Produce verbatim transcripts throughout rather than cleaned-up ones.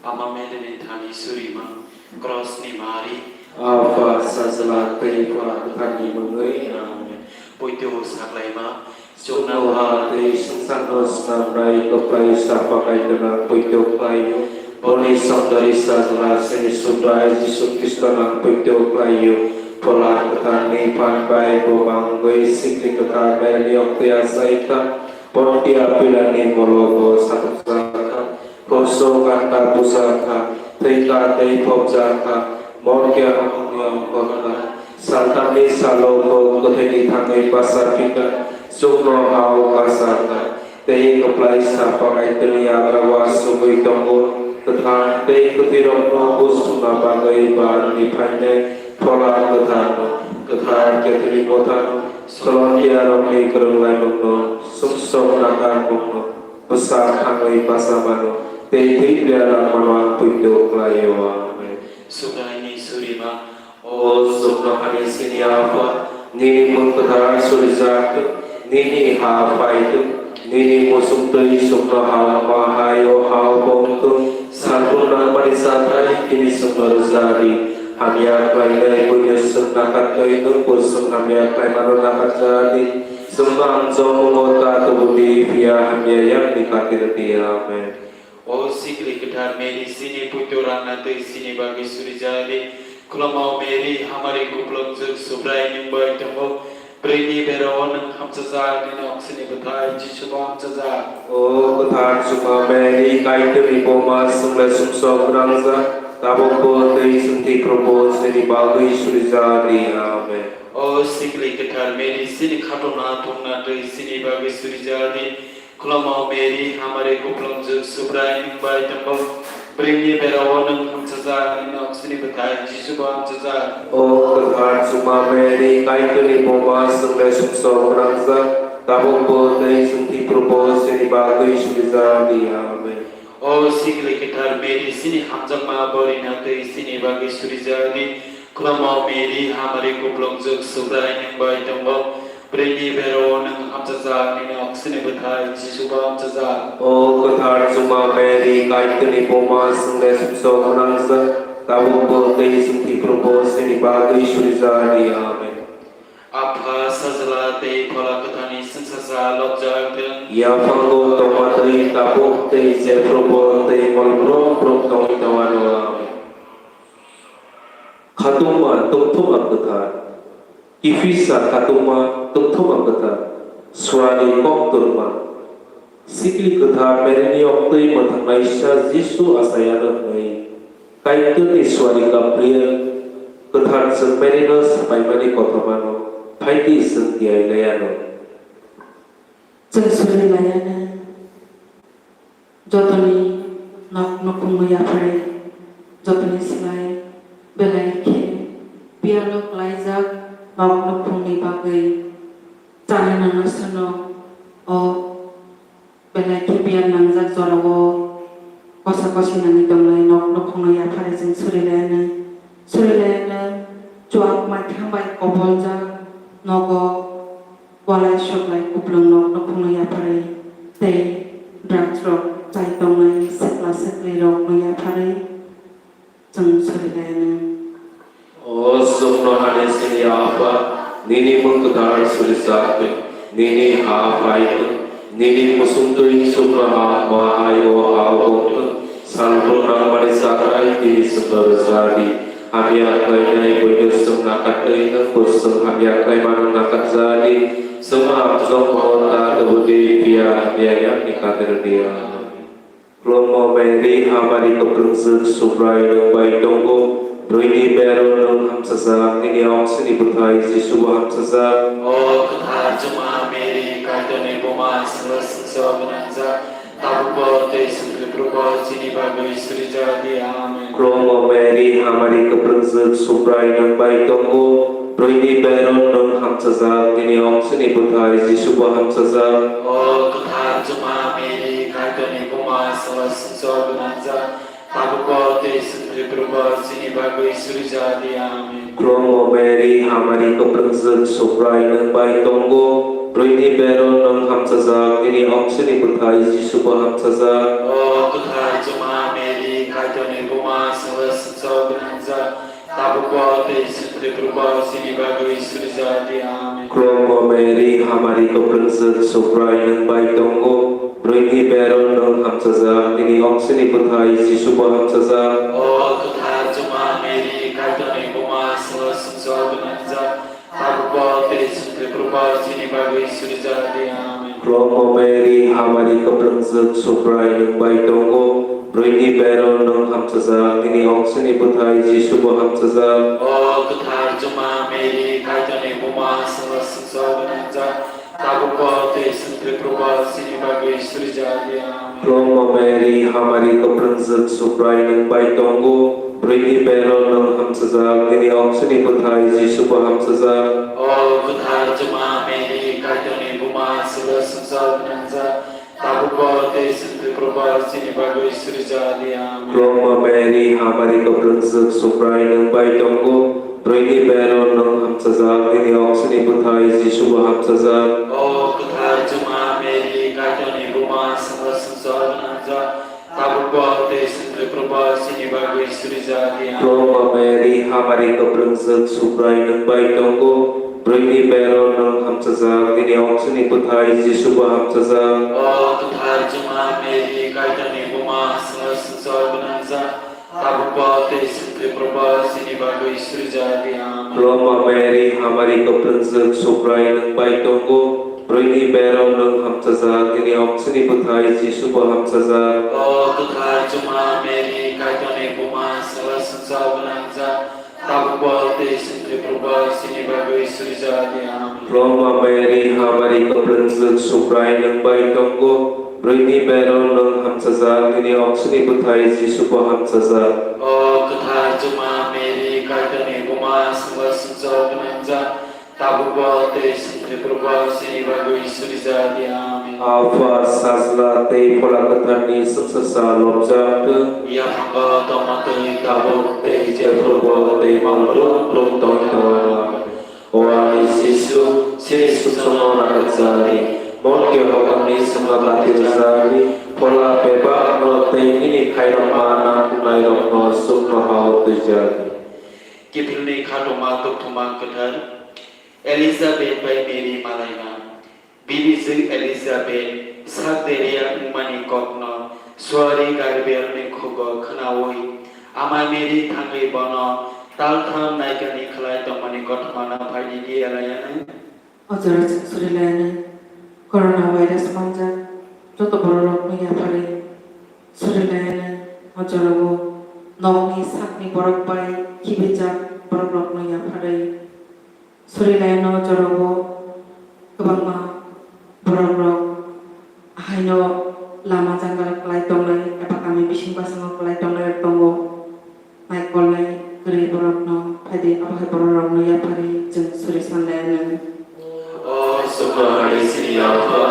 Ama Mary ni thani surima, Cross ni mari. Apha, Sajla tei Phola Kwthar ni mungwi. Amen. Poito saklaima. Chuknoha tei swngcharno swnamnai Kwplai Sapa Kaitorno ang poito khlaio. Boni Songdari Sajla chini Subrai Jisu Khristono ang poito khlaio. Phola Kwtharni phan bai bo mangwi sikli kwthar Maryni oktwi achai kha. Pontia Pilatni molo bo satok kha. Koso kanta busa kha, thwi kha tei phobjak kha, morke hamokni ongkhor kha. Salthamni salo bo kwthwini thangwi basa phikha, chukno hao kasa kha. Tei kwplai Sapa Kaitorni yagra uasugwi tongo, kwthang tei kwthwirokno buchukna bagwi barni phainai Phola Kwtharno, kwthar Catholic Mothano, Solomon Diarokni kwrwnglaimungno, sumsok nakarmungno, bwsa thangwi basa mano, tei thwi plia langmano ang poito khlaio. Amen. Subraini surima. O chuknohani chini Apha, nini mung kwthar surijak thung, nini ha phai thung, nini muchung twi chuknoha ma hai o hao bo wng thung, salbrum nangmani chathai tini chwngno rwja di. Hamya khlainai buino chwng nakhat twi nwng bo chwng hamya khlaimano nakhat ja di. Chwngno ang jomo ta tubu di, phiya hamya yakni kati rw di. Amen. O sikli kwthar Mary, chini poito rangna twi chini bagwi surijak di. Khulumao Mary, hamari kuplungjwk, Subrai nwng bai tongo. Bwrwini berao nwng hamchajak, nini oksini bwthai Jisu bo hamchajak. O kwthar chukma Mary, Kaitorni buma, chwng le sumsok gwnangjak, tabukbo tei chwng thwi phuru bo chini bagwi surijak di. Amen. O sikli kwthar Mary, chini khatungna thungna twi chini bagwi surijak di. Khulumao Mary, hamari kuplungjwk, Subrai nwng bai tongo. Bwrwini berao nwng hamchajak, nini oksini bwthai Jisu bo hamchajak. O kwthar chukma Mary, Kaitorni buma, chwng le sumsok gwnangjak, tabukbo tei chwng thwi phuru bo chini bagwi surijak di. Amen. O sikli kwthar Mary, chini hamjakma bwrwina twi chini bagwi surijak di. Khulumao Mary, hamari kuplungjwk, Subrai nwng bai tongo. Bwrwini berao nwng hamchajak, nini oksini bwthai Jisu bo hamchajak. O kwthar chukma Mary, Kaitorni buma, chwng le sumsok gwnangjak, tabukbo tei chwng thwi phuru bo chini bagwi surijak di. Amen. Apha, Sajla tei Phola Kwtharni chwngsacha lobjak thung. Yaphango tongma twi tabuk tei jephurubo tei mol brum brum tongwi tongwano. Amen. Khatungma tongthokma kwthar. Kiphilsa khatungma tongthokma kwthar. Suari kok turma. Sikli kwthar Maryni oktwi mwthangnaisa Jisu achai ano hwnwi Kaitorni suari Gabriel kwthar chwng Maryno sapaimani kothomano phaidi chwng tiyai lai ano. Chwng suri lai ano. Jotoni nok nukhungno yapharwi, jotoni slai belai khe biyalo klaijak nok nukhungni bagwi chanai nangno swrwngno o belai khe biyal nangjak jorao kosa kosi nangwi tongnai nok nukhungno yapharwi chwng suri lai anw. Suri lai anw chuak maithang bai koboljak nogo walai suklai kuplung nok nukhungno yapharwi tei drugs rok chai tongnai sikla siklirokno yapharwi chwng suri lai anw. O chukno hani sini Apha, nini mung kwthar surijak thung, nini ha phai thung, nini muchung twi chuknoha ma hai o ha o wng thung, salbrum nangmani chathai tini chwngno rwja di. Hamya khlainai buino chwng nakhat twi nwng bo chwng hamya khlaimano nakhat ja di. Chwng hamjokmao ta tubu di, phiya hamya yakni kati rw di. Amen. Khulumao Mary, hamari kwplwngjwk, Subrai nwng bai tongo, bwrwini bero nwng hamchajak, nini ongsini bwthai Jisu bo hamchajak. O kwthar chwngma Mary, Kaitorni buma, swngcharno swngjak, tabukbo tei chwng thwi phuru bo chini bagwi surijak di. Amen. Khulumao Mary, hamari kwplwngjwk, Subrai nwng bai tongo, bwrwini bero nwng hamchajak, nini ongsini bwthai Jisu bo hamchajak. O kwthar chwngma Mary, Kaitorni buma, swngcharno swngjak, tabukbo tei chwng thwi phuru bo chini bagwi surijak di. Amen. Khulumao Mary, hamari kwplwngjwk, Subrai nwng bai tongo, bwrwini bero nwng hamchajak, nini ongsini bwthai Jisu bo hamchajak. O kwthar chwngma Mary, Kaitorni Buma, chwngno sumsok gwnangjak, tabukbo tei chwng thwi phuru bo chini bagwi surijak di. Amen. Khulumgo Mary, hamari kwplwngjak, Subrai nwng bai tongo, bwrwini bero nwng hamchajak, nini oksini bwthai Jisu bo hamchajak. O kwthar Juma Mary, Kaitorni Buma, chwngno sumsok gwnangjak, tabukbo tei chwng thwi phuru bo chini bagwi surijak di. Amen. Khulumgo Mary, hamari kwplwngjak, Subrai nwng bai tongo, bwrwini bero nwng hamchajak, nini oksini bwthai Jisu bo hamchajak. O kwthar Juma Mary, Kaitorni Buma, chwngno sumsok gwnangjak, tabukbo tei chwng thwi phuru bo chini bagwi surijak di. Amen. Khulumgo Mary, hamari kwplwngjak, Subrai nwng bai tongo, bwrwini bero nwng hamchajak, nini oksini bwthai Jisu bo hamchajak. O kwthar Juma Mary, Kaitorni Buma, chwngno sumsok gwnangjak, tabukbo tei chwng thwi phuru bo chini bagwi surijak di. Amen. Khulumgo Mary, hamari kwplwngjak, Subrai nwng bai tongo, bwrwini bero nwng hamchajak, nini oksini bwthai Jisu bo hamchajak. O kwthar Juma Mary, Kaitorni Buma, chwngno sumsok gwnangjak, tabukbo tei chwng thwi phuru bo chini bagwi surijak di. Amen. Khulumgo Mary, hamari kwplwngjak, Subrai nwng bai tongo, bwrwini bero nwng hamchajak, nini oksini bwthai Jisu bo hamchajak. O kwthar Juma Mary, Kaitorni Buma, chwngno sumsok gwnangjak, tabukbo tei chwng thwi phuru bo chini bagwi surijak di. Amen. Khulumgo Mary, hamari kwplwngjak, Subrai nwng bai tongo, bwrwini bero nwng hamchajak, nini oksini bwthai Jisu bo hamchajak. O kwthar Juma Mary, Kaitorni Buma, chwngno sumsok gwnangjak, tabukbo tei chwng thwi phuru bo chini bagwi surijak di. Amen. Khulumgo Mary, hamari kwplwngjak, Subrai nwng bai tongo, bwrwini bero nwng hamchajak, nini oksini bwthai Jisu bo hamchajak. O kwthar Juma Mary, Kaitorni Buma, chwngno sumsok gwnangjak, tabukbo tei chwng thwi phuru bo chini bagwi surijak di. Amen. Apha, Sajla tei Phola Kwtharni chwngsacha lobjak thung. Yaphango tongma twi tabuk tei jephuru bo tei manwirok tong tong. Amen. O ani Jisu, chini sumsokno nakarjak di, bon khe hokomni sumno kati rwjak di, phola bebak no tei nini khairokma nangkuknairokno suknohao twijak di. Kiphilni khatungma tongthoma kwthar. Elizabeth bai Mary malaima. Bibijwk Elizabeth sak deriya wngmani kokno suari Gabrielni khugo khnaui, Ama Mary thangwi bono taltham naikani khlai tongmani kothomano phaidi di, elaiyanai. O jora chwng surilayanai, corona virus manjak joto bororokno yapharwi surilayanai, o jorao nokni sakni borok bai khibijak borokrokno yapharwi surilaino. Jorao kwbangma borokrok haino lama jangalo kwlai tongnai eba kami bising basango kwlai tongnai rok tongo. Naikolnai kwrwi borokno phaidi, abo hai borokrokno yapharwi chwng suri sanlainani. O Sukha Hari chini Apha,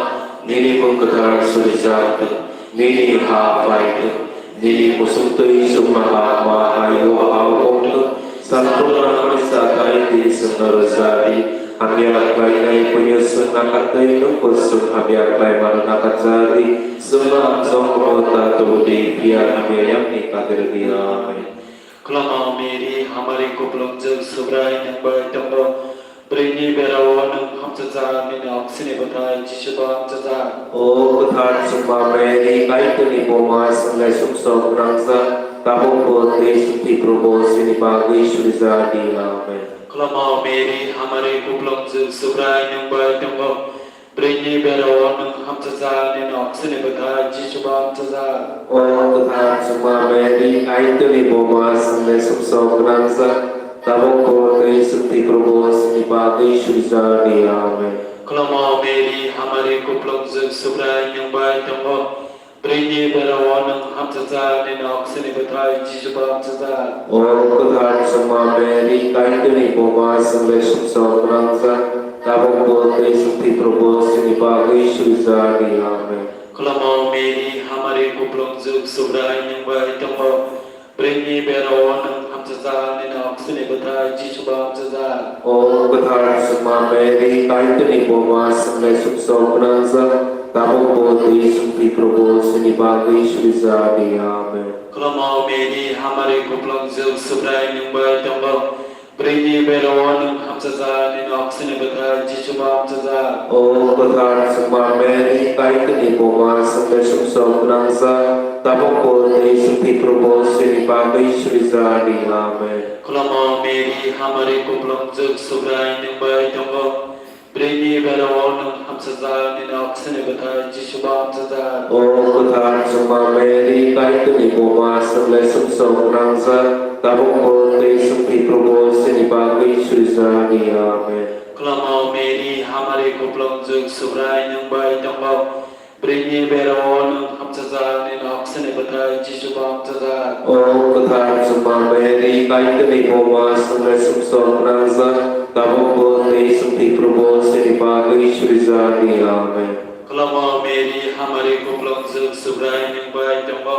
nini mung kwthar surijak thung, nini ha phai thung, nini muchung twi chuknoha ma hai-o ha-o wng thung. Samung nangmani cha khai twi chwngno rwja di. Hamya khlainai buino chwng nakar twi nwngbo chwng hamya khlaimano nakarja di. Chwngno amjokmano ta tubu di, phiya hamya yakni kati rw di. Amen. Khulumao Mary, hamari kuplungjwk, Subrai nwng bai tongo. Bwrwini berao nwng hamchajak, nini oksini bwthai Jisu bo hamchajak. O kwthar chwngma Mary, Kaitorni buma, chwng lai sumsok gwnangjak, tabukbo tei chwng thwi phuru bo chini bagwi surijak di. Amen. Khulumao Mary, hamari kuplungjwk, Subrai nwng bai tongo. Bwrwini berao nwng hamchajak, nini oksini bwthai Jisu bo hamchajak. O kwthar chwngma Mary, Kaitorni buma, chwng lai sumsok gwnangjak, tabukbo tei chwng thwi phuru bo chini bagwi surijak di. Amen. Khulumao Mary, hamari kuplungjwk, Subrai nwng bai tongo. Bwrwini berao nwng hamchajak, nini oksini bwthai Jisu bo hamchajak. O kwthar chwngma Mary, Kaitorni buma, chwng lai sumsok gwnangjak, tabukbo tei chwng thwi phuru bo chini bagwi surijak di. Amen. Khulumao Mary, hamari kuplungjwk, Subrai nwng bai tongo. Bwrwini berao nwng hamchajak, nini oksini bwthai Jisu bo hamchajak. O kwthar chwngma Mary, Kaitorni buma, chwng lai sumsok gwnangjak, Tabukbo tei chwng thwi phuru bo chini bagwi surijak di. Amen. Khulumao Mary, hamari kupulung jwk, Subrai nwng bai tongo. Bwrwini bera-o nwng hamchajak, nini oksini bwthai Jisu bo hamchajak. O kwthar chwngma Mary, Kaitorni buma, chwngno sumsok gwnangjak, tabukbo tei chwng thwi phuru bo chini bagwi surijak di. Amen. Khulumao Mary, hamari kupulung jwk, Subrai nwng bai tongo. Bwrwini bera-o nwng hamchajak, nini oksini bwthai Jisu bo hamchajak. O kwthar chwngma Mary, Kaitorni buma, chwngno sumsok gwnangjak, tabukbo tei chwng thwi phuru bo chini bagwi surijak di. Amen. Khulumao Mary, hamari kupulung jwk, Subrai nwng bai tongo. Bwrwini bera-o nwng hamchajak, nini oksini bwthai Jisu bo hamchajak. O kwthar chwngma Mary, Kaitorni buma, chwngno sumsok gwnangjak, tabukbo tei chwng thwi phuru bo chini bagwi surijak di. Amen. Khulumao Mary, hamari kupulung jwk, Subrai nwng bai tongo.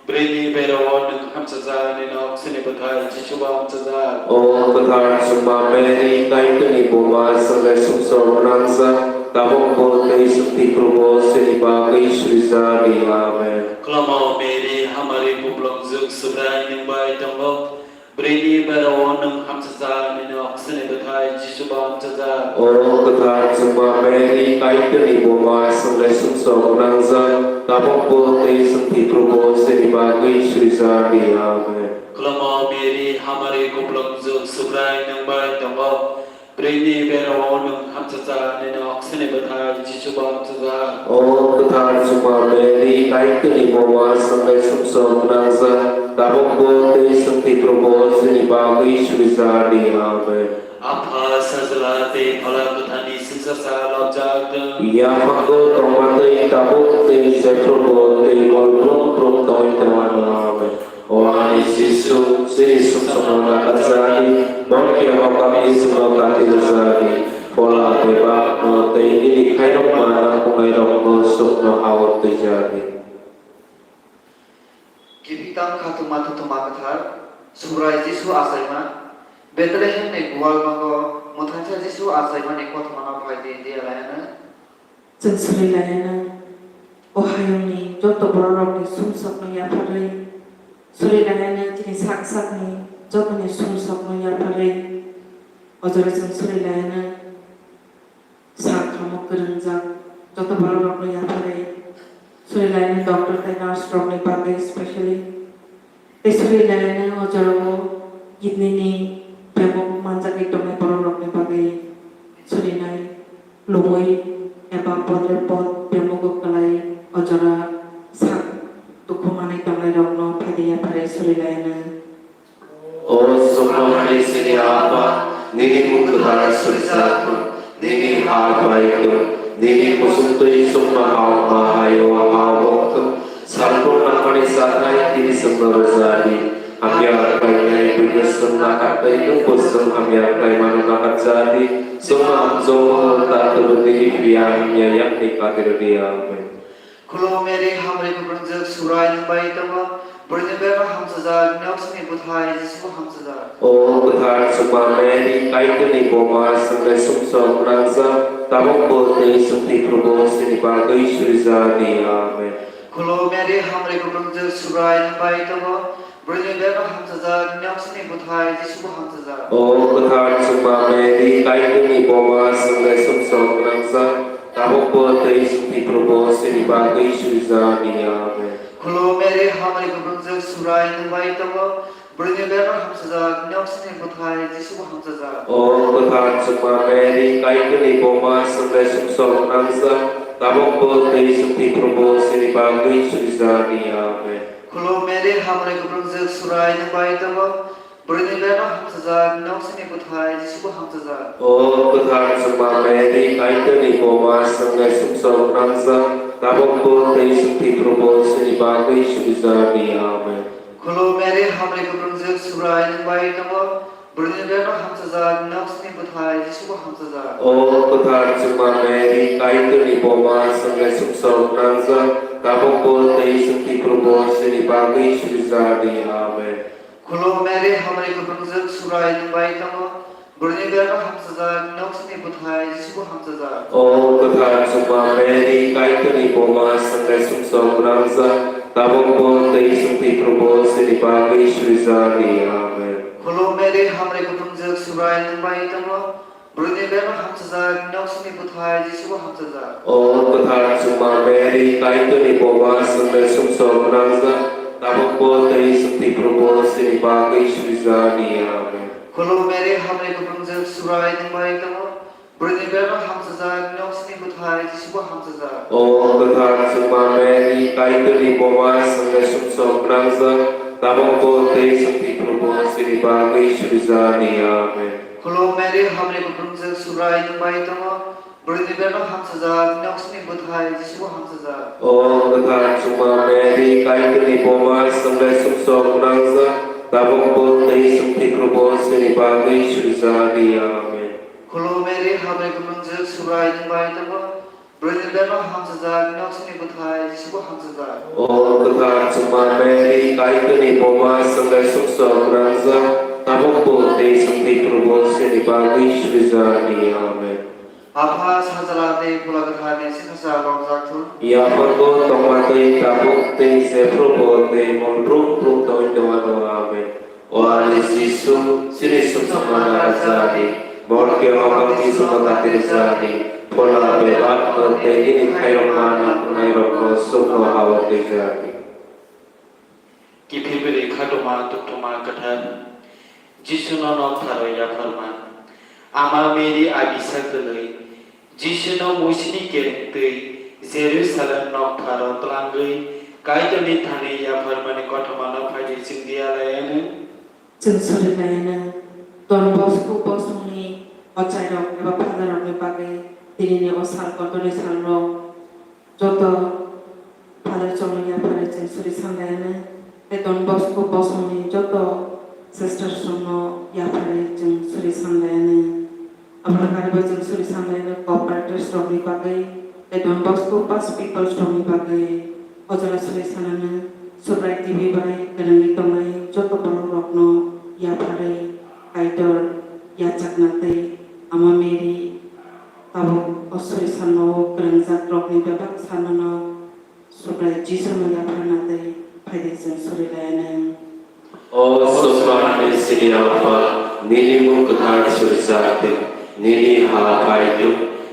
Bwrwini bera-o nwng hamchajak, nini oksini bwthai Jisu bo hamchajak. O kwthar chwngma Mary, Kaitorni buma, chwngno sumsok gwnangjak, tabukbo tei chwng thwi phuru bo chini bagwi surijak di. Amen. Khulumao Mary, hamari kupulung jwk, Subrai nwng bai tongo. Bwrwini bera-o nwng hamchajak, nini oksini bwthai Jisu bo hamchajak. O kwthar chwngma Mary, Kaitorni buma, chwngno sumsok gwnangjak, tabukbo tei chwng thwi phuru bo chini bagwi surijak di. Amen. Khulumao Mary, hamari kupulung jwk, Subrai nwng bai tongo. Bwrwini bera-o nwng hamchajak, nini oksini bwthai Jisu bo hamchajak. O kwthar chwngma Mary, Kaitorni buma, chwngno sumsok gwnangjak, tabukbo tei chwng thwi phuru bo chini bagwi surijak di. Amen. Apha, Sajla tei Phola Kwtharni singsa sak lobjak thung. Yaphango tongma twi tabuk tei jephrubo tei mol brum brum tongwi tongmano. Amen. O ani Jisu, chini sumsokno nakarjadi, borokni hokami chwngno kati rwjadi, phola bebakno tei nini khairokma nangkuknairokno chukno ha-o twijadi. Kiphilwi tang kha tongma thuthuma kwthar, Subrai Jisu achaima, Bethlehemni gual nogo mwthaisa Jisu achaimani kothomano phai di, di alaino. Chwng suri lai anw, o hayungni joto bororokni sumsokno yapharwi, suri lai anw chini sak sakni jotoni sumsokno yapharwi, o jora chwng suri lai anw sak khamwi kwrwngjak joto bororokno yapharwi, suri lai anw doctor tei nurse rokni bagwi specially. Tei suri lai anw o jorao kidney ni bemuk manjagwi tongnai borok rokni bagwi surinai lubui eba podre pod bemuk kwlai o jora sak dukhu manwi tongnai rokno phaidi yapharwi suri lai anw. O Sokomorni chini Apha, nini mung kwthar surijak thung, nini ha bai thung, nini muchungtwi chukma ha wngma hai o ha o wng thung. Salbrum nangmani chathai tini chwngno rwja di. Hamya khlainai buino chwng nakartwi nwngbo chwng hamya khlaimano nakarja di. Chwngno hamjakmano ta kwrwngwi phiya hamya yakni kati rw di. Amen. Khulumao Mary, hamri kwphrwngjak, Subrai nwng bai tongo. Bwrwini bebak hamchajak, nini oksini bwthai Jisu bo hamchajak. O kwthar chwngma Mary, Kaitorni buma, chwngno sumsok gwnangjak, tabukbo tei chwng thwi phuru bo chini bagwi surijak di. Amen. Khulumao Mary, hamri kwphrwngjak, Subrai nwng bai tongo. Bwrwini bebak hamchajak, nini oksini bwthai Jisu bo hamchajak. O kwthar chwngma Mary, Kaitorni buma, chwngno sumsok gwnangjak, tabukbo tei chwng thwi phuru bo chini bagwi surijak di. Amen. Khulumao Mary, hamri kwphrwngjak, Subrai nwng bai tongo. Bwrwini bebak hamchajak, nini oksini bwthai Jisu bo hamchajak. O kwthar chwngma Mary, Kaitorni buma, chwngno sumsok gwnangjak, tabukbo tei chwng thwi phuru bo chini bagwi surijak di. Amen. Khulumao Mary, hamri kwphrwngjak, Subrai nwng bai tongo. Bwrwini bebak hamchajak, nini oksini bwthai Jisu bo hamchajak. O kwthar chwngma Mary, Kaitorni buma, chwngno sumsok gwnangjak, tabukbo tei chwng thwi phuru bo chini bagwi surijak di. Amen. Khulumao Mary, hamri kwphrwngjak, Subrai nwng bai tongo. Bwrwini bebak hamchajak, nini oksini bwthai Jisu bo hamchajak. O kwthar chwngma Mary, Kaitorni buma, chwngno sumsok gwnangjak, tabukbo tei chwng thwi phuru bo chini bagwi surijak di. Amen. Khulumao Mary, hamri kwphrwngjak, Subrai nwng bai tongo. Bwrwini bebak hamchajak, noksini bwthai Jisubo hamchajak. O kwthar chukma Mary, Kaitorni buma, chwngno sumsok gwnangjak, tabukbo tei chwng thwiphurubo chini bagwi surijak di. Amen. Khulum Mary, hamri kuplungjak, Subrai nwng bai tongo. Bwrwini bebak hamchajak, noksini bwthai Jisubo hamchajak. O kwthar chukma Mary, Kaitorni buma, chwngno sumsok gwnangjak, tabukbo tei chwng thwiphurubo chini bagwi surijak di. Amen. Khulum Mary, hamri kuplungjak, Subrai nwng bai tongo. Bwrwini bebak hamchajak, noksini bwthai Jisubo hamchajak. O kwthar chukma Mary, Kaitorni buma, chwngno sumsok gwnangjak, tabukbo tei chwng thwiphurubo chini bagwi surijak di. Amen. Khulum Mary, hamri kuplungjak, Subrai nwng bai tongo. Bwrwini bebak hamchajak, noksini bwthai Jisubo hamchajak. O kwthar chukma Mary, Kaitorni buma, chwngno sumsok gwnangjak, tabukbo tei chwng thwiphurubo chini bagwi surijak di. Amen. Khulum Mary, hamri kuplungjak, Subrai nwng bai tongo. Bwrwini bebak hamchajak, noksini bwthai Jisubo hamchajak. O kwthar chukma Mary, Kaitorni buma, chwngno sumsok gwnangjak, tabukbo tei chwng thwiphurubo chini bagwi surijak di. Amen. Apha, Sajla tei Phola Kwtharni sengkha sal romjak thung. Yaphargo tongma tei tabuk tei jephrubo tei mol bruk bruk tongwi tongma tong. Amen. O ani Jisu, chini sumsokma nakarjadi, borokni hokmani sumsokma katirjadi, phola bebak tei nini khairokma nangkuknairokno sukno hao twijadi. Kiphilbiri khatuma tuktuma kwthar, Jisuno noktharo yapharma. Ama Mary abisa kwlwi, Jisuno muisini kereng twi Jerusalem noktharo twlangwi Kaitorni thani yapharmani kothomano phaidi chwng diya lai anw. Chwng suri lai anw. Don Bosco bosongni ochairok eba phalarokni bagwi tinini o sal kotorni salrok joto phalarchokno yapharwi chwng suri san lai anw. Tei Don Bosco bosongni joto sistersrokno yapharwi chwng suri san lai anw. Aboni karibo chwng suri sanlaino cooperators rokni bagwi tei Don Bosco Pass Peoples rokni bagwi o jora suri sanano Subrai T V bai kwrwngwi tongnai joto borok rokno yapharwi Kaitor yachakna tei Ama Mary tabuk o suri sanmao kwrwngjak rokni bebak sanano Subrai Jisuno yapharna tei phaidi chwng suri lainai. O Subrai ni sini Apha, nini mung kwthar suri chak di, nini ha phai di,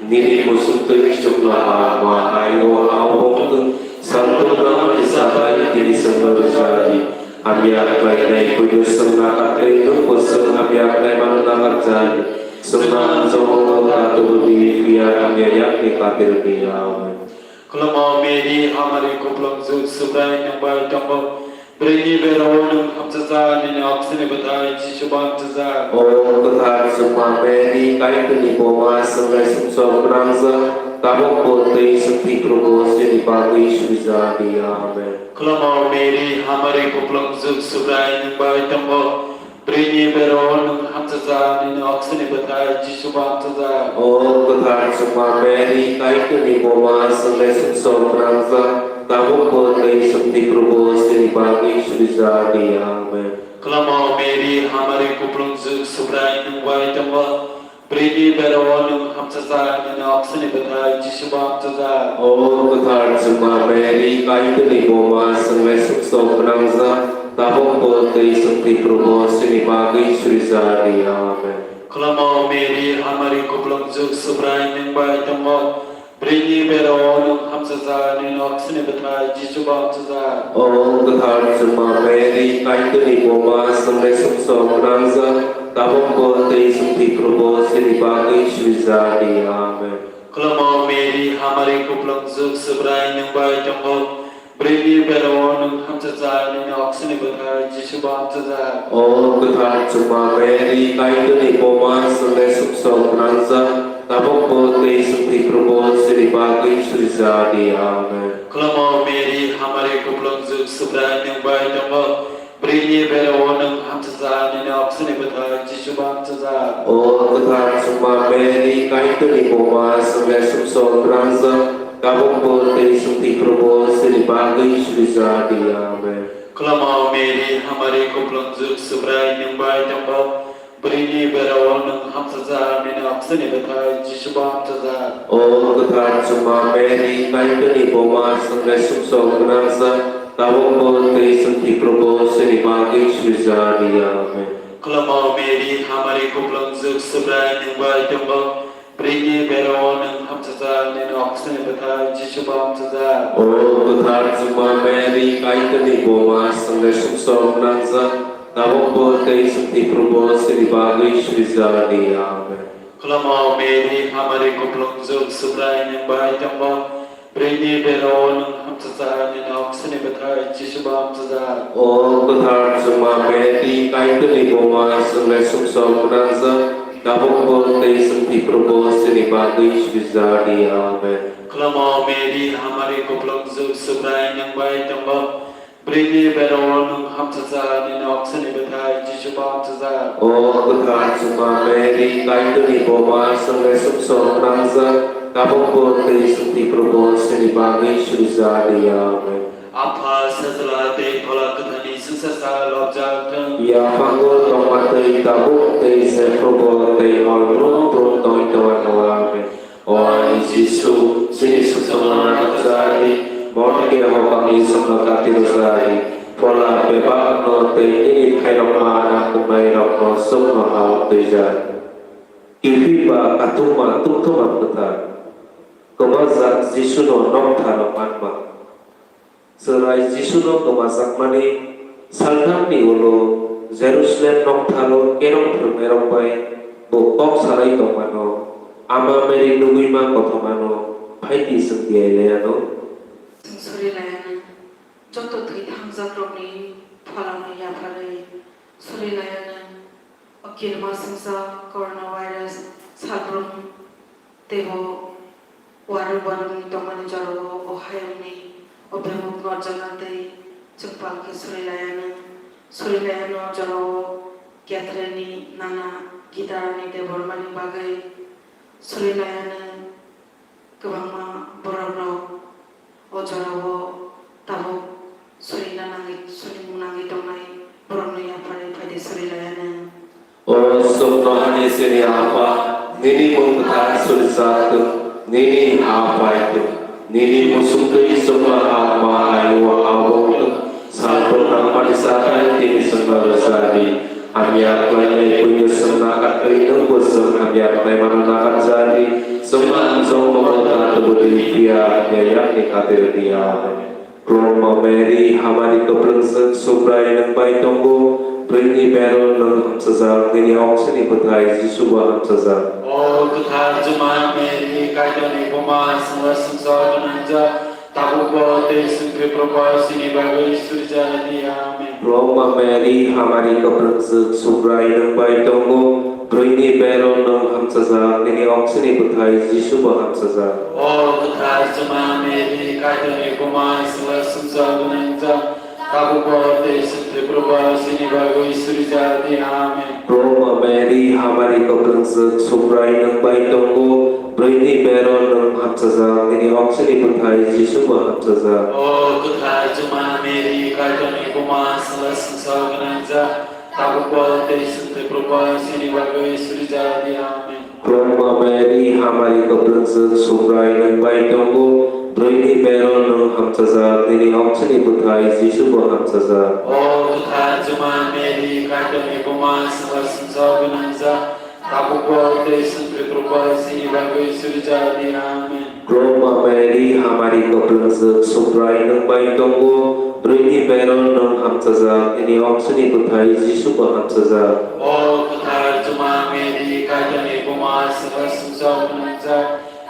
nini muchung twi chuknoha ma hai o ha o bong tong, santuk nama ni sabai tini chwngno rwchadi. Hamya khlainai buino chwng nakardi, nwngbo chwng hamya khlai mano nakarjadi. Chwngno ang chongo ta tubudi, phiya hamya yakni katirdi. Amen. Khulumao Mary, hamari kuplung juk, Subrai nwng bai tongo. Bwrwini berao nwng hamchajak, nini oksini bwthai Jisu bo hamchajak. O kwthar chukma Mary, Kaitorni buma, chwng bai sumsok gwnangjak, tabukbo tei chwng thwiphurubo chini bagwi surijak di. Amen. Khulumao Mary, hamari kuplung juk, Subrai nwng bai tongo. Bwrwini berao nwng hamchajak, nini oksini bwthai Jisu bo hamchajak. O kwthar chukma Mary, Kaitorni buma, chwng bai sumsok gwnangjak, tabukbo tei chwng thwiphurubo chini bagwi surijak di. Amen. Khulumao Mary, hamari kuplung juk, Subrai nwng bai tongo. Bwrwini berao nwng hamchajak, nini oksini bwthai Jisu bo hamchajak. O kwthar chukma Mary, Kaitorni buma, chwng bai sumsok gwnangjak, tabukbo tei chwng thwiphurubo chini bagwi surijak di. Amen. Khulumao Mary, hamari kuplung juk, Subrai nwng bai tongo. Bwrwini berao nwng hamchajak, nini oksini bwthai Jisu bo hamchajak. O kwthar chukma Mary, Kaitorni buma, chwng bai sumsok gwnangjak, tabukbo tei chwng thwiphurubo chini bagwi surijak di. Amen. Khulumao Mary, hamari kuplung juk, Subrai nwng bai tongo. Bwrwini berao nwng hamchajak, nini oksini bwthai Jisu bo hamchajak. O kwthar chukma Mary, Kaitorni buma, chwng bai sumsok gwnangjak, tabukbo tei chwng thwiphurubo chini bagwi surijak di. Amen. Khulumao Mary, hamari kuplung juk, Subrai nwng bai tongo. Bwrwini berao nwng hamchajak, nini oksini bwthai Jisu bo hamchajak. O kwthar chukma Mary, Kaitorni buma, chwng bai sumsok gwnangjak, tabukbo tei chwng thwiphurubo chini bagwi surijak di. Amen. Khulumao Mary, hamari kuplung juk, Subrai nwng bai tongo. Bwrwini berao nwng hamsajak, nini oksini bwthai Jisu bo hamsajak. O kwthar chwngma Mary, Kaitorni buma, chwng bai sumsok gwnang sa, tabukbo tei chwng thwiphrubo chini bagwi suijak di. Amen. Khulumao Mary, hamari kuplungjwk, Subrai nwng bai tongo. Bwrwini berao nwng hamsajak, nini oksini bwthai Jisu bo hamsajak. O kwthar chwngma Mary, Kaitorni buma, chwng bai sumsok gwnang sa, tabukbo tei chwng thwiphrubo chini bagwi suijak di. Amen. Khulumao Mary, hamari kuplungjwk, Subrai nwng bai tongo. Bwrwini berao nwng hamsajak, nini oksini bwthai Jisu bo hamsajak. O kwthar chwngma Mary, Kaitorni buma, chwng bai sumsok gwnang sa, tabukbo tei chwng thwiphrubo chini bagwi suijak di. Amen. Khulumao Mary, hamari kuplungjwk, Subrai nwng bai tongo. Bwrwini berao nwng hamsajak, nini oksini bwthai Jisu bo hamsajak. O kwthar chwngma Mary, Kaitorni buma, chwng bai sumsok gwnang sa, tabukbo tei chwng thwiphrubo chini bagwi suijak di. Amen. Apha, Sajla tei Phola Kwtharni chwngsacha lobjak thung. Yaphango tongma twi tabuk tei jephrubo tei hor brum brum tongwi tongma thangma. Amen. O ani Jisu, chini sumsokno nakarjadi, morke hokhamni sumno kati rwjadi, phola bebakno tei nini khairokma nangkuknairokno sumno hao twijak. Kiphilba kathukma tungthokma kwthar, kwmajak Jisuno noktharo manma. Chwrai Jisuno kwmajakmani salthamni ulo Jerusalem noktharo kerong phwrwngnairok bai bo kok salai tongmano, Ama Mary nugwima kothomano phai di chwng tiyai lai anw. Chwng suri lai anw, joto thwi thangjakrokni pholano yapharwi suri lai anw. O kirima singsa coronavirus salbrum teibo warwk warwkni tongmani jorao o hayungni o bemuk norjakna tei chwng palkhe suri lai anw. Suri lai anw o jorao Catherine ni nana Gita Rani Debbarma ni bagwi suri lai anw. Kwbangma borokrok o jorao tabuk surina nangwi, surimung nangwi tongnai borokno yapharwi phaidi suri lai anw. O chwngno hani chini Apha, nini mung kwthar surijak thung, nini ha phai thung, nini muchungtwi chwngno ha ma hai o ha bo wng thung. Salbrum nangmani chathai tini chwngno rwjadi. Hamya khlainai buino chwng nakartwi nwngbo chwng hamya khlaimano nakarjadi. Chwngno hamjakmano ta tubudi phiya hamya yakni kati rwdi. Amen. Khulumma Mary, hamari kwplwng chwng Subrai nwng bai tongo. Bwrwini bero nwng hamsajak, nini oksini bwthai Jisu bo hamsajak. O kwthar chwngma Mary, Kaitorni buma, chwngno sumsok gwnangjak. Tabukbo tei chwng thwiphrubo chini bagwi suri ja di. Amen. Khulumma Mary, hamari kwplwng chwng Subrai nwng bai tongo, bwrwini bero nwng hamsajak, nini oksini bwthai Jisu bo hamsajak. O kwthar chwngma Mary, Kaitorni buma, chwngno sumsok gwnangjak, tabukbo tei chwng thwiphrubo chini bagwi suri ja di. Amen. Khulumma Mary, hamari kwplwng chwng Subrai nwng bai tongo, bwrwini bero nwng hamsajak, nini oksini bwthai Jisu bo hamsajak. O kwthar chwngma Mary, Kaitorni buma, chwngno sumsok gwnangjak, tabukbo tei chwng thwiphrubo chini bagwi suri ja di. Amen. Khulumma Mary, hamari kwplwng chwng Subrai nwng bai tongo, bwrwini bero nwng hamsajak, nini oksini bwthai Jisu bo hamsajak. O kwthar chwngma Mary, Kaitorni buma, chwngno sumsok gwnangjak, tabukbo tei chwng thwiphrubo chini bagwi suri ja di. Amen. Khulumma Mary, hamari kwplwng chwng Subrai nwng bai tongo, bwrwini bero nwng hamsajak, nini oksini bwthai Jisu bo hamsajak. O kwthar chwngma Mary, Kaitorni buma, chwngno sumsok gwnangjak,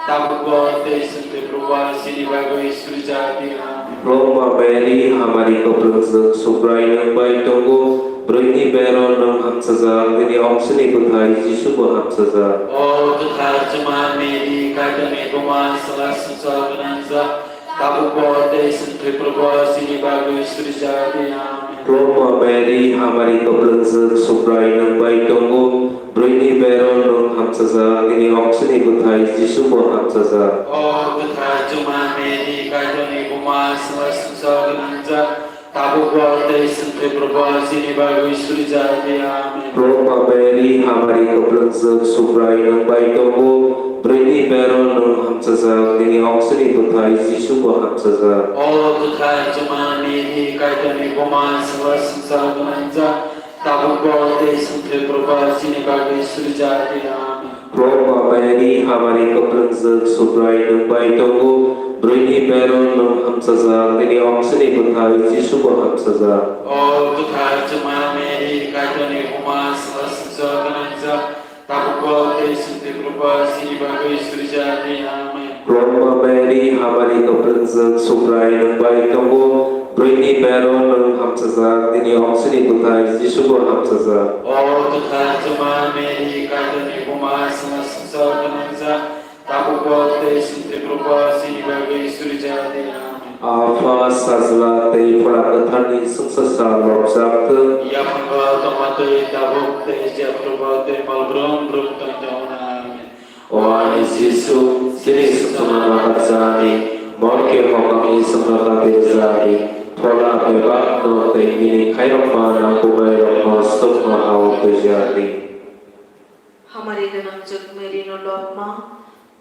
tabukbo tei chwng thwiphrubo chini bagwi suri ja di. Amen. Khulumma Mary, hamari kwplwng chwng Subrai nwng bai tongo, bwrwini bero nwng hamsajak, nini oksini bwthai Jisu bo hamsajak. O kwthar chwngma Mary, Kaitorni buma, chwngno sumsok gwnangjak, tabukbo tei chwng thwiphrubo chini bagwi suri ja di. Amen. Khulumma Mary, hamari kwplwng chwng Subrai nwng bai tongo, bwrwini bero nwng hamsajak, nini oksini bwthai Jisu bo hamsajak. O kwthar chwngma Mary, Kaitorni buma, chwngno sumsok gwnangjak, Tabukbo tei swngthwi Probo chini bagwi surijak di. Amen. Roma Mary, hamari kwplwngjwk, Subrai nwng bai tongo, bwrwini bero nwng hamchajak, nini ongsini bwthai Jisubo hamchajak. O kwthar chwngma Mary, Kaitorni buma, swngcharno swngjak, tabukbo tei swngthwi Probo chini bagwi surijak di. Amen. Roma Mary, hamari kwplwngjwk, Subrai nwng bai tongo, bwrwini bero nwng hamchajak, nini ongsini bwthai Jisubo hamchajak. O kwthar chwngma Mary, Kaitorni buma, swngcharno swngjak, tabukbo tei swngthwi Probo chini bagwi surijak di. Amen. Roma Mary, hamari kwplwngjwk, Subrai nwng bai tongo, bwrwini bero nwng hamchajak, nini ongsini bwthai Jisubo hamchajak. O kwthar chwngma Mary, Kaitorni buma, swngcharno swngjak, tabukbo tei swngthwi Probo chini bagwi surijak di. Amen. Apha, Sajla tei Phola Kwtharni chwngsacha lobjak thung. Yaphango tongma twi tabuk tei jephurubo tei malbrum brum tongthung. Amen. O ani Jisu, chini sumsokno nakarjani, morke hokangni sumsokno kapirjani, phola bebakno tei nini khairokma nangkumairokno sukno hao twijani. Hamari gwnangjwk Mary no lobma,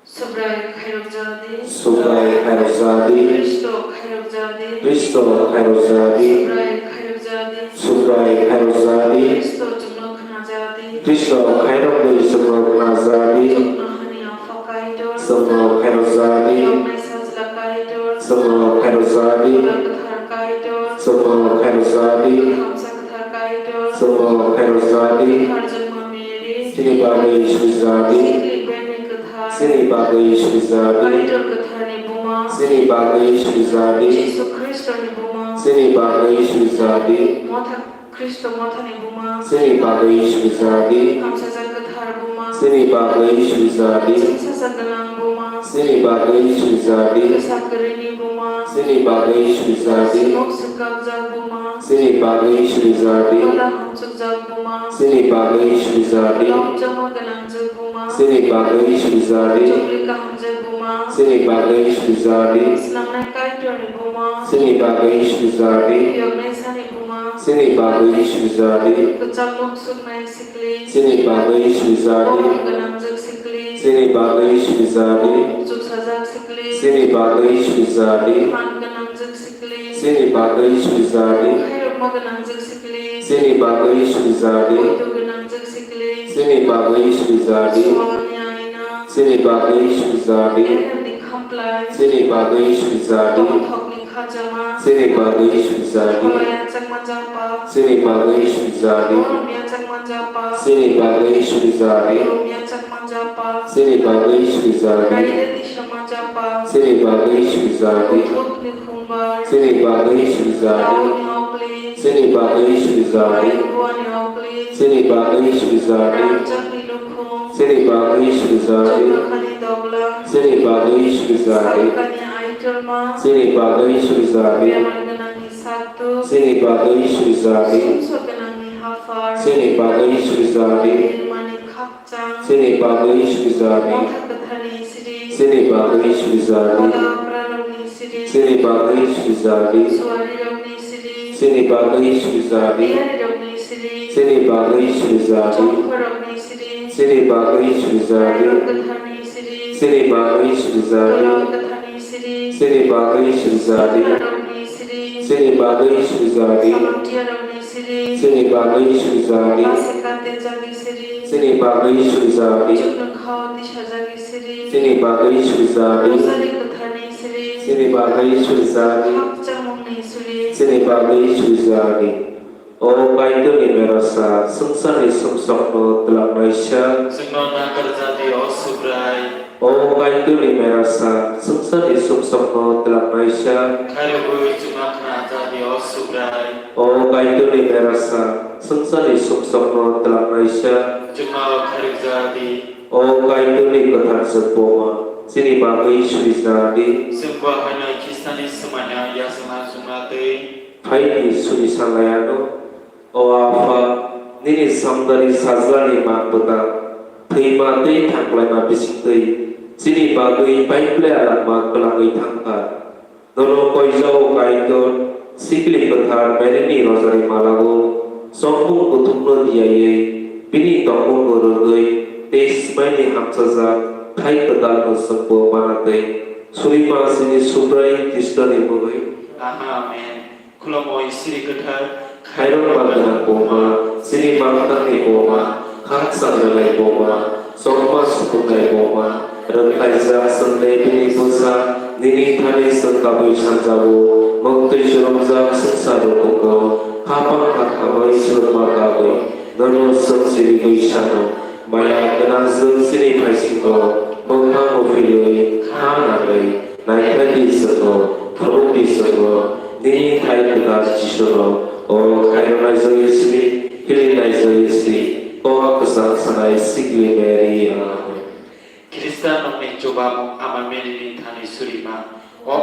Subrai khairokjadi. Subrai khairokjadi. Khristo khairokjadi. Khristo khairokjadi. Subrai khairokjadi. Subrai khairokjadi. Khristo chwngno khnajadi. Khristo khairokdi chwngno khnajadi. Chwngno hani Apha Kaitor. Chwngno khairokjadi. Yoknai Sajla Kaitor. Chwngno khairokjadi. Phola Kwthar Kaitor. Chwngno khairokjadi. Thamsa Kwthar Kaitor. Chwngno khairokjadi. Kwthar Jwngma Mary. Chini bagwi swijadi. Sikli Berni Kwthar. Chini bagwi swijadi. Kaitor Kwtharni buma. Chini bagwi swijadi. Jisu Khristoni buma. Chini bagwi swijadi. Motha Khristo Mothani buma. Chini bagwi swijadi. Hamsajak Kwthar buma. Chini bagwi swijadi. Chwngsajak gwnang buma. Chini bagwi swijadi. Kwsa kwrwini buma. Chini bagwi swijadi. Sumuk swkakjak buma. Chini bagwi swijadi. Phola hamchukjak buma. Chini bagwi swijadi. Lobjama gwnangjak buma. Chini bagwi swijadi. Chukli kahamjak buma. Chini bagwi swijadi. Snangnai Kaitorni buma. Chini bagwi swijadi. Yoknai sani buma. Chini bagwi swijadi. Kwchak muk suknai sikli. Chini bagwi swijadi. Borom gwnangjak sikli. Chini bagwi swijadi. Chuksajak sikli. Chini bagwi swijadi. Phan gwnangjak sikli. Chini bagwi swijadi. Khairokma gwnangjak sikli. Chini bagwi swijadi. Poito gwnangjak sikli. Chini bagwi swijadi. Swalni aina. Chini bagwi swijadi. Ehelni khamplai. Chini bagwi swijadi. Tongthokni khajama. Chini bagwi swijadi. Phola yachakma japa. Chini bagwi swijadi. Borom yachakma japa. Chini bagwi swijadi. Borom yachakma japa. Chini bagwi swijadi. Raida tisama japa. Chini bagwi swijadi. Buthni khumbar. Chini bagwi swijadi. Raoni okli. Chini bagwi swijadi. Buani okli. Chini bagwi swijadi. Rangchakni nukhung. Chini bagwi swijadi. Chuknokhani doglam. Chini bagwi swijadi. Sakani aitolma. Chini bagwi swijadi. Bemar gwnangni sakduk. Chini bagwi swijadi. Sumsok gwnangni haphar. Chini bagwi swijadi. Nirmani khakchang. Chini bagwi swijadi. Motha Kwtharni sri. Chini bagwi swijadi. Phola Uprarokni sri. Chini bagwi swijadi. Suarirokni sri. Chini bagwi swijadi. Biharirokni sri. Chini bagwi swijadi. Chongkhorokni sri. Chini bagwi swijadi. Khairok Kwtharni sri. Chini bagwi swijadi. Tolao Kwtharni sri. Chini bagwi swijadi. Kwtharokni sri. Chini bagwi swijadi. Salamtiyarokni sri. Chini bagwi swijadi. Base kate jagwi sri. Chini bagwi swijadi. Chuknokhao tisajagwi sri. Chini bagwi swijadi. Rosari Kwtharni sri. Chini bagwi swijadi. Khakchangmungni sri. Chini bagwi swijadi. O Kaitorni merasa, swngcharni sumsokno twlangnaisa. Chwngno nakarjadi, o Subrai. O Kaitorni merasa, swngcharni sumsokno twlangnaisa. Khairogwi chwngno khnajadi, o Subrai. O Kaitorni merasa, swngcharni sumsokno twlangnaisa. Chwngno khairokjadi. O Kaitorni kwthar chwkboma, chini bagwi surijadi. Chwngbo haino Khristani swmaiha yachakna chwngna twi. Phaidi suri salai ano. O Apha, nini samdari Sajlani mang bwtang, thwima tei thanglaima bisingtwi chini bagwi paiplaya langma kwlangwi thangkha. Nono koijao Kaitor, Sikli kwthar Maryni rosari malao chongmung kuthumno riyaiwi bini tongmungo rwgwi tei smaini hamchajak thai kwtalno chwngbo manatwi. Surima chini Subrai Khristoni mungwi. Amen. Khulumui Sri Kwthar. Khairokma gwnang Buma, chini mangtangni Buma, khakchang rwnai Buma, chongma supunai Buma, rwkhlaijak chwng le bini bwsa, nini thani chwng kabui sanjago, mwktwi chwrwngjak swngchar rwkhugo, khapang kha khamwi chwrwngma kabui, nono chwng chirigwi sano, maya gwnangjwk chini phaisingo, mwkhang uphilwi, kha nangwi, naikha di chwngno, phunuk di chwngno, nini thai kwtal Jisuno, o khairoknai Joyasri, khilinai Joyasri, kok kwchang sanai Sikli Mary. Amen. Khristan nokni chubamung Ama Mary ni thani surima. O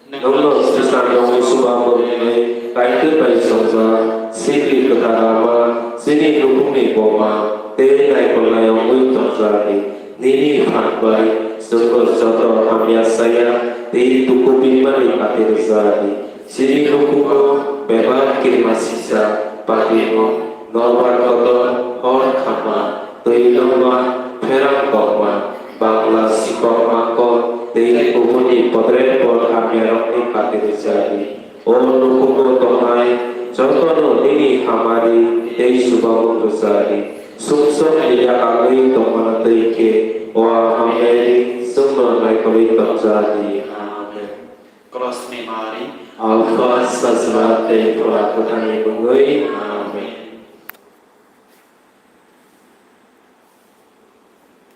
Nokno Khristan nokni chubamung hwnwi Kaitor bai chongjak, Sikli Kwthar Ama, chini nukhungni Buma, tei naikolnai wngwi tongjak di. Nini phan bai chwngno joto hamya chaya tei tuku bimani kati rwja di. Chini nukhungo bebak kirima sisa, patimo, nokbar kotor, hor khama, twi longma, pherang kokma, bangla sikok mangkok, tei kubuni podrepot hamyarokni kati rwja di. O nukhungo tongnai jotono nini hamari tei chubamung rwja di. Sumsokni yakangwi tongmani twi khe o Ama Mary chwngno naikolwi tongjak di. Amen. Krosni Mari. Alpha, Sajla tei Phola Kwthangni mungwi.